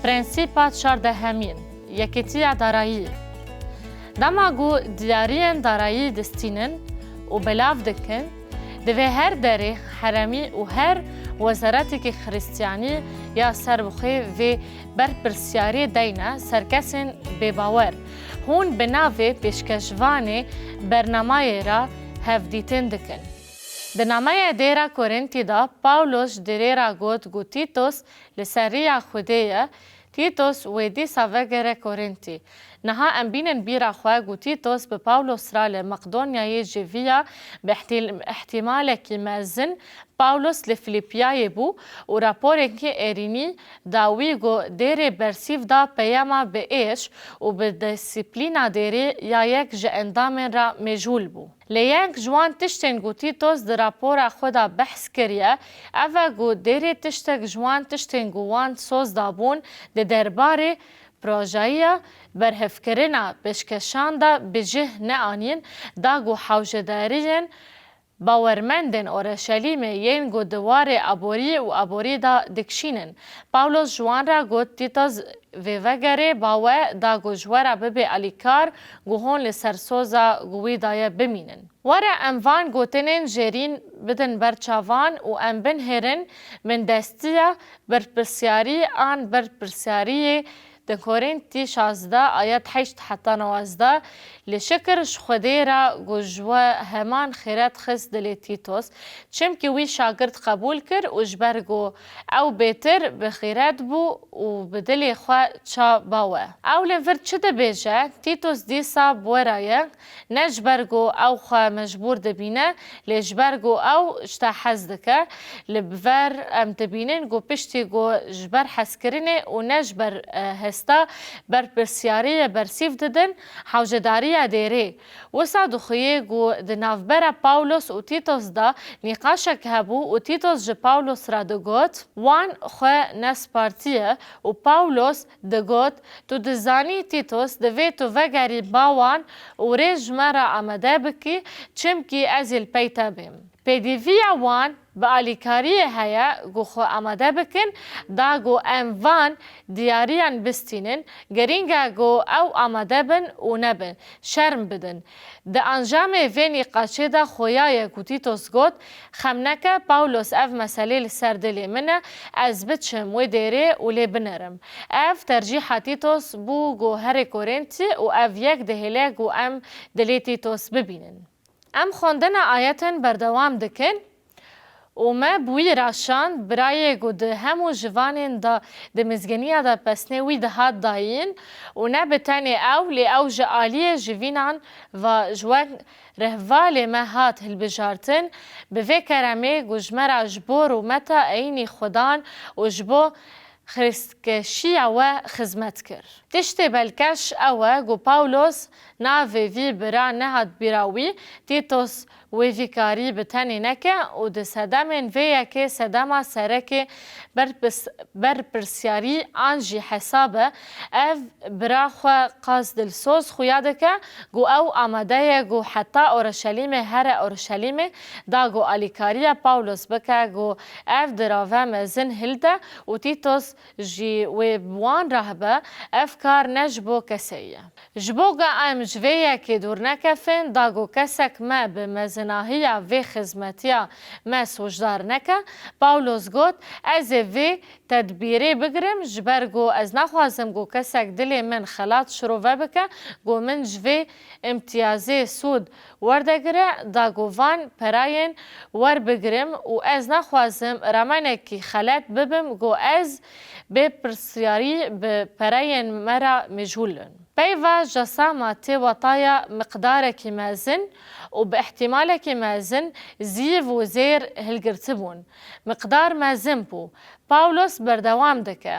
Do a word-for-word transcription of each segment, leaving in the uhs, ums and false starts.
Prensîpa çardehemîn, yekîtiya darayî. Dema ku diyariyên darayî distînin û belav dikin, divê her derê heremî û her wezaretekî xristiyanî ya serbixwe vê berpirsiyarê deyne ser kesên bêbawer. Hûn bi navê pêşkêşvanê bernamayê re hevdîtin dikin. Di nameya dê re Korintî de Pawlos ji dêrê re got ku Tîtos li ser riya Xwedê ye, Tîtos wê dîsa vegere Korintî. Niha em bînin bîra xwe ku Tîtos bi Pawlos re li Maqdonyayê civiya, bi ihtil-, îhtîmalekî mezin Pawlos li Filîpiyayê bû û raporekî erênî da wî ku dêrê bersîv da peyama bi êş û bi disiplîna dêrê ya yek ji endamên re meşgûl bû. Lê yek ji wan tiştên ku Tîtos di rapora xwe de behs kiriye, ev e ku dêrê tiştek ji wan tiştên ku wan soz dabûn di derbarê projeya berhevkirina pêşkeşan de bi cih neanîn, da ku hewcedariyên bawermendên Orşelîmê yên ku di warê aborî û aborî de dikişînin. Pawlos ji wan re got, Tîtos vê vegerê ba we, da ku ji we re bibe alîkar, ku hûn li ser soza ku wî daye bimînin. Were em van gotinên jêrîn bidin ber çavan û em binêrin bindestiya berpirsiyarî an berpirsiyariyê di Korintî şazdeh ayet heşt heta nozdeh, li şikir ji Xwedê re ku ji we heman xêret xist dilê Tîtos, çimkî wî şagirt qebûl kir û ji ber ku ew bêtir bi xîret bû û bi dilê xwe ça ba we. Ew li vir çi dibêje? Tîtos dîsa bi we re ye, ne ji ber ku ew xwe mecbûr dibîne, lê ji ber ku ew ji te hez dike. Li vir em dibînin ku piştî ku ji ber hezkirinê û ne ji ber, e, hesta berpirsiyariyê bersîv didin hewcedariya dêrê. Wisa dixuye ku di navbera Pawlos û Tîtos de nîqaşek hebû û Tîtos ji Pawlos re digot, wan xwe nespartiye û Pawlos digot, Tu dizanî Tîtos, divê tu vegerî ba wan û rê ji me re amade bikî, çimkî ez ê li pey te bêm. Pêdîviya wan bi alîkariyê heye ku xwe amade bikin, da ku em van diyariyan bistînin, girîng e ku ew amade bin û nebin, şerm bidin. Di encamê vê nîqaşê de xuya ye ku Tîtos got, Xem neke, Pawlos ev meselê li ser dilê min e, ez biçim wê dêrê û lê binerim. Ev tercîha Tîtos bû ku here Korintî û ev yek dihêle ku em dilê Tîtos bibînin. Em xwendina ayetin berdewam dikin û me bi wî re şand, birayê ku di hemû ciwanên de di mizginiya de pesnê wî dihat dayîn û ne bi tenê ew, lê ew ji aliyê civînan ve ji we rihvalê me hat hilbijartin, bi vê keremê ku ji me re ji bo rûmeta eyînî xwe dan û ji bo xiristkeşiya we xizmet kir. Tiştê belkeş ew e ku Pawlos navê vî bira nehat bîra wî, Tîtos wê vî karî bi tenê neke û di sedemên vê yekê sedema serekê berpis-, berpirsiyarî an jî hesab e. Ev bira xwe qas dilsoz xuya dike ku ew amade ye ku heta Orşelîmê here Orşelîmê da ku alîkariya Pawlos bike ku ev dirave mezin hilde û Tîtos jî wê bi wan re hebe, ev kar ne ji bo kesê ye. Ji bo ku em ji vê yekê dûr nekefin, da ku kesek me bi mezinahiya vê xizmetiya me sûcdar neke, Pawlos got, Ez ê vê tedbîrê bigirim, ji ber ku ez naxwazim ku kesek dilê min xelat şirove bike, ku min ji vê îmtiyazê sûd werdegire, da ku van perayên werbigirim û ez naxwazim ramenekî xelet bibim ku ez bê pirsiyarî bi pereyên me re meşgûl im. Peyva jasama tê wataya miqdarekî mezin û bi îhtîmalekî mezin zîv û zêr hilgirtibûn. Miqdar mezin bû. Pawlos berdewam dike.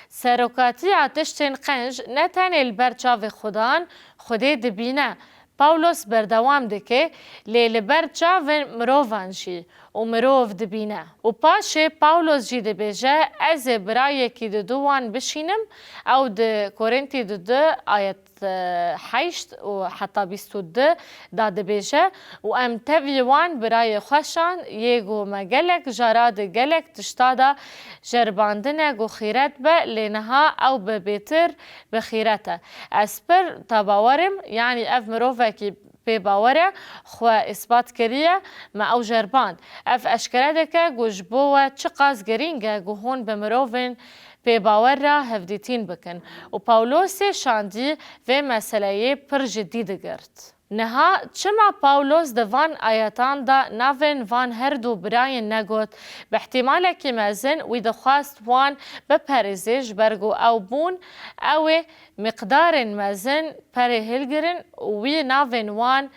Serokatiya tiştên qenc ne tenê li ber çavê Xudan, Xwedê dibîne. Pawlos berdewam dike, lê li ber çavên mirovan jî û mirov dibîne. Û paşê Pawlos jî dibêje, Ez ê birayekî di du wan bişînim, ew di Korintî di du ayet, e, heşt û heta bîst û du da dibêje, Û em tevî wan birayê xweşan yê ku me gelek cara di gelek tişta de jeribandine ku xîret be, lê niha ew bi bêtir bi xîret e. Ez pir te bawer im, yanî ev mirovekî pê bawer e, xwe îspat kiriye, me ew jeriband. Ev eşkere dike ku ji bo we çiqas girîng e ku hûn bi mirovên pê bawer re hevdîtîn bikin. Û Pawlosê şandî vê meseleyê pir cidî digirt. Niha çima Pawlos di van ayetan de navên van her du birayên negot? Bi ihtimalekî mezin wî dixwest wan biperîze, ji ber ku ew bûn, ew ê miqdarên mezin perê hilgirin û wî navên wan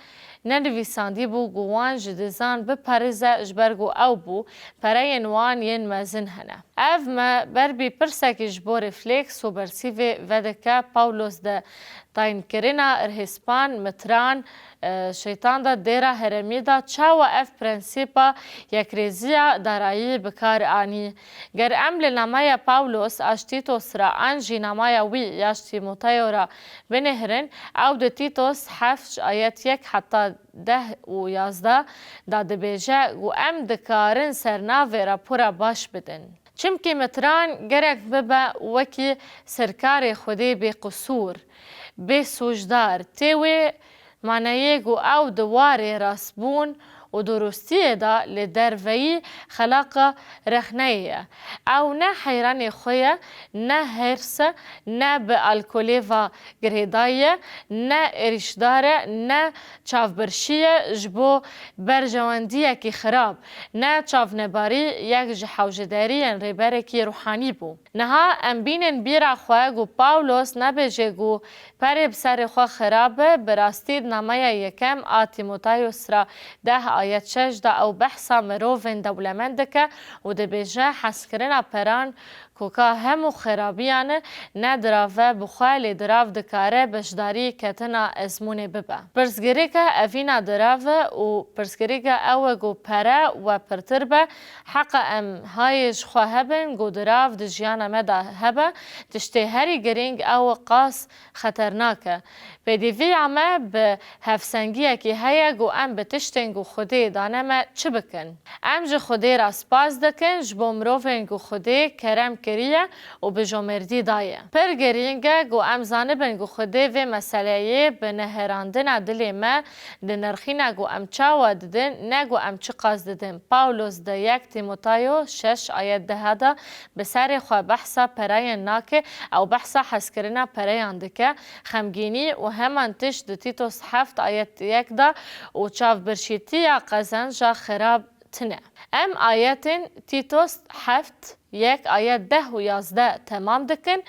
nenivîsandî bû ku wan ji dizan biperîze, ji ber ku ew bû pereyên wan yên mezin hene. Ev me ber bî pirsekî ji bo refleks û bersîvê vedike. Pawlos di tayînkirina rihîspan, mitran, e, şeytan de dêra herêmî de çawa ev prensîpa yekrêziya darayî bi kar anî? Ger em li nameya Pawlos a ji Tîtos re an jî nameya wî ya ji Tîmoteyo re binihrin, ew di Tîtos heft ji ayet yek heta deh û yazdeh de dibêje ku em dikarin sernavê rapora baş bidin. Çimkî mitran gerek bibe wekî serkarê Xwedê bêqisûr, bêsûcdar, tê wê maneyê ku ew di warê rastbûn û durustiyê de li derveyî xelaqa rexneyê ye. Ew ne heyranê xwe ye, ne hêrs e, ne bi alkolê ve girêdayî ye, ne êrîşdar e, ne çavbirçî ye ji bo berjewendiyekî xirab, ne çavnebarî yek ji hewcedariyên rêberekî ruhanî bû. Niha em bînin bîra xwe ku Pawlos nebêje ku perê bi serê xwe xirab e, bi rastî di nameya yekem a Tîmotayos re deh ayet şeş de ew behsa mirovên dewlemend dike û dibêje, Hezkirina peran koka hemû xirabiyan e, ne dirav e bi xwe, lê dirav dikare beşdarî ketina ezmûnê bibe. Pirsgirêke evîna dirav e û pirsgirêke ew e ku pere we pirtir be, heqa em hayê ji xwe hebin ku dirav di jiyana me de hebe, tiştê herî girîng ew qas xeternak e. Pêdivîya me bi hevsengiyekê heye ku em bi tiştên ku Xwedê dane me çi bikin? Em ji Xwedê re spas dikin ji bo mirovên ku Xwedê kerem kiriye û bi jomêrdî daye. Pir girîng e ku em zanibin ku Xwedê vê meseleyê bi nihêrandina dilê me dinirxîne ku em çawa didin, ne ku em çiqas didin. Pawlos di yek Tîmotayo şeş ayet deh de bi serê xwe behsa pereyên nake, ew behsa hezkirina pereyan dike. Xemgînî û heman tişt di Tîtos heft ayet yek de û çavbirçîtiya qezenca xirab tune. Em ayetên Tîtos heft yek ayet deh û yazdeh temam dikin,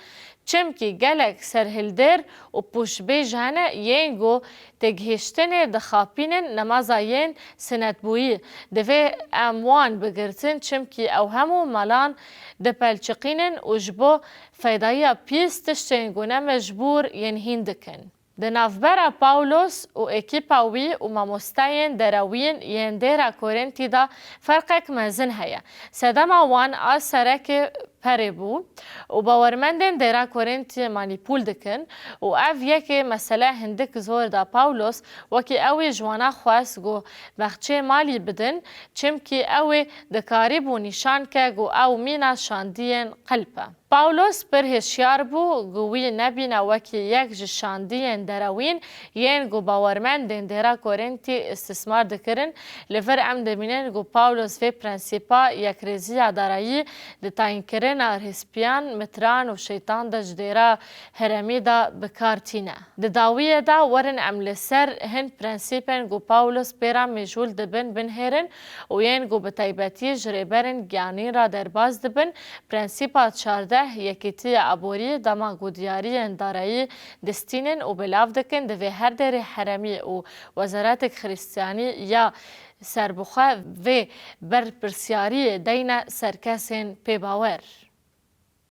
çimkî gelek serhildêr û pûşbêj hene yên ku têgihiştinê dixapînin nemaza yên sinetbûyî. Divê em wan bigirtin, çimkî ew hemû malan dipelçiqînin û ji bo feydayiya pîs tiştên ku ne mecbûr yên hîn dikin. Di navbera Pawlos û ekîpa wî û mamosteyên derewîn yên dêra Korintî de ferqek mezin heye. Sedema wan a serekê perê bû û bawermendên dêra Korintî manîpûl dikin û ev yekê mesele hindik zor da Pawlos, wekî ew ê ji wana xwest ku bexçê malî bidin, çimkî ew ê dikarîbû nîşan ke ku ew mîna şandiyên qelp e. Pawlos pir hişyar bû ku wî nebîne wekî yek ji şandiyên derewîn yên ku bawermendên dêra Korintî îstismar dikirin. Li vir em dibînin ku Pawlos vê prensîpa yekrêziya darayî di tayînkirina rihîspiyan, mitran û şeytan de ji dêra herêmî de bi kar tîne. Di dawiyê de werin em li ser hin prensîpên ku Pawlos pê re mêjûl dibin binihêrin û yên ku bi taybetî ji rêberên giyanîn re derbas dibin. Prensîpa çardeh, yekîtiya aborî, dema ku diyariyên darayî distînin û belav dikin, divê her dêrê herêmî û wezaretek xrîstiyanî ya serbixwe vê berpirsiyariyê deyne ser kesên pêbawer.